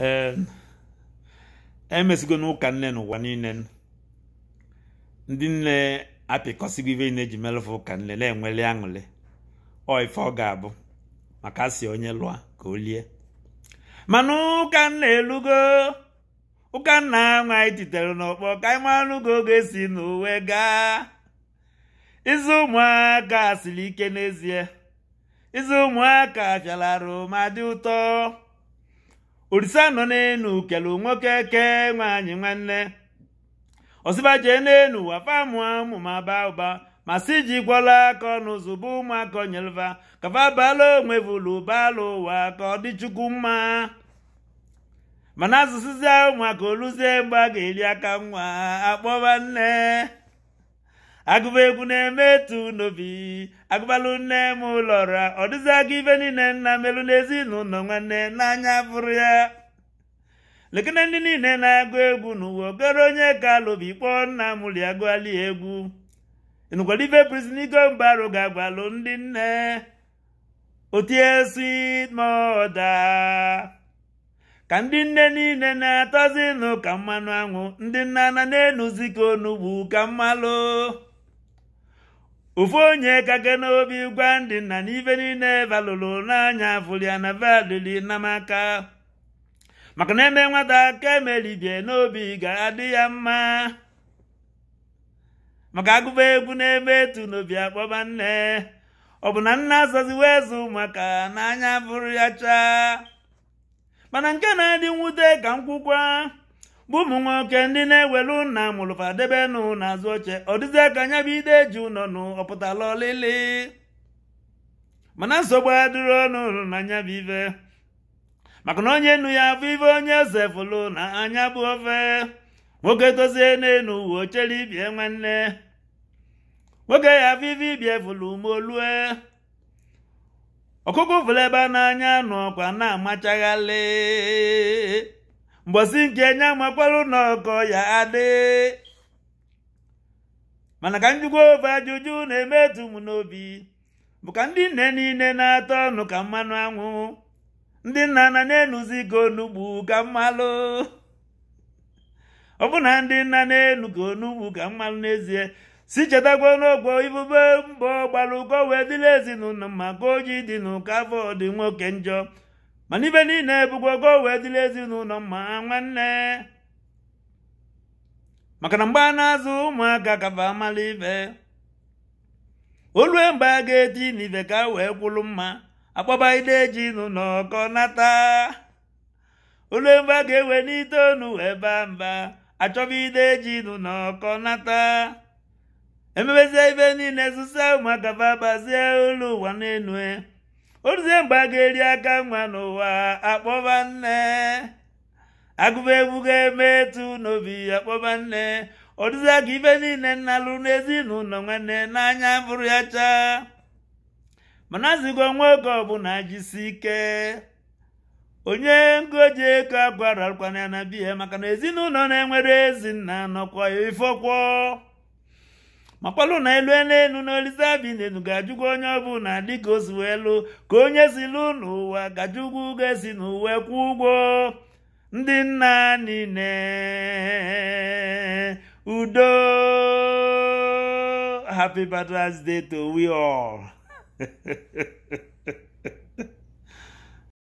Ee, emesigo n'ụka nne n'ụwa niile. Ndị nne apịkọsigo ife na-eji melụfe ụka nne na-enweli aṅụrị. Ọ ife ọ ga-abụ maka asị onye lụa ka o lie. Mana ụka nna elugo, ụka nna nwa anyị titere n'ọkpọ ka anyị malụgo oge si n'uwe gaa. Ịzụ ụmụaka siri ike n'ezie. Ịzụ ụmụaka fịara ma dị ụtọ. Olisa nọ n'enu kelu nwoke ke nwaanyị nwanne. Ọsịba jee n'enu wafa mụọ ụmụ ma baa ụba, ma si jikwala aka ọnụ zụba ụmụaka nyelva ka fa baala onwe vulu baala ụwa ka ọ dị Chukwu mma. Mana azụsịzịa ụmụaka oluzie mgbe a ga-eri aka nwa akpọba nne. Agụba egwu na-eme etu n'obi agụbalụ nne m ụlọra ọ dịzị aka ife niile nna melu n'ezinụlọ nwanne n'anya fụrụ ya. Lekene ndị niile na-agụ egwu n'ụwa okere onye ka alụbi kpọọ nna m ri agụali egwu. Ịnụkwara ife Prisinigo Mbarụ ga-agwalụ ndị nne otie sweet mother. Ka ndị nne niile na-atọzinụ ka mmanụ anwụ, ndị nna na na-enuzi ka onugbu ka mmalụ. Ofu onye kake n'obi gwa ndị nna na ife niile valụrụ n'anya fụrụ ya na valụli namaka. Maka na eme nwata ka emelibie n'obi ga-adị ya mma. Maka agụba egwu na-eme etu n'obi akpọba nne. Ọ bụ na nna azazi wee zụ maka n'anya fụrụ ya chaa. Mana nke na-adị mwute ka nkwukwa bụ ụmụ nwoke ndị na-ewelu nna mụrụfa debe nụ n'azụ oche, ọ dịzie ka anya bụ ide ji ụnọ nụ ọpụtala ọlịlị. Mana nsogbu adịrị ọnụ na anya bụ ife, maka na onye nnu ya bụ ife onye eze fụlụ na anya bụ ofe. Nwoke tozie n'enu uwe ochere ibie nwanne. Nwoke ya bụ ife ibie fụlụ ma olue. Ọkụkụ fụlụ ebe n'anya nụ ọkwa na-amachaghalị. Mbọsị nke nya makwarụ n'ọkọ ya adị. Mana ka njikwa ofe ajụjụ na-emetụ m n'obi bụ ka ndị nne niile na-atọ ọnụ ka mmanụ anwụ, ndị nna na na-enuzi ka onugbu ka mmalụ. Ọ bụ na ndị nna na-enu ka onugbu ka mmalụ n'ezie si chetakwa n'ogbo ibube mbọ gbara ụkọ wee dịrị ezinụlọ mma ka oji dị n'ụka afọ dị nwoke njọ. Mana ibe niile bụkwa ka o wee dịrị ezinụlọ mma nwanne. Maka na mgbe a na-azụ ụmụaka kafa amala ife, olue mgbe a ga-eti n'ife ka wee kwụrụ mma akpọba ide ji n'ụlọ ka ọ nata. Olue mgbe a ga-ewe n'ite onu wee baa mba achọba ide ji n'ụlọ ka ọ nata. Emebezie ife niile zụsa ụmụaka fa bazie olu ụwa n'enu. Oruzie mgbe a ga-eri aka nwa n'ụwa akpọba nne. Agụba egwu ga-eme etu n'obi akpọba nne. Ọ dịzie ka ife niile nnalụ n'ezinụlọ nwanne n'anya bụrụ ya chaa. Mana azịgo nwoke ọbụla jisi ike. Onye ngoji ego agwarakwana ya na biya maka na ezinụlọ na-enwere ezi nna nọkwa ifọkwọ. Makwalụ na elu n'elu na Olisa bi n'elu ga-ajụkwa onye ọbụla dịka o si wee lụ ka onye si lụ n'ụwa gajụkwa ụgwọ esi n'ụwa kwụ ụgwọ. Ndị nna niile udo. Happy Father's Day to we all.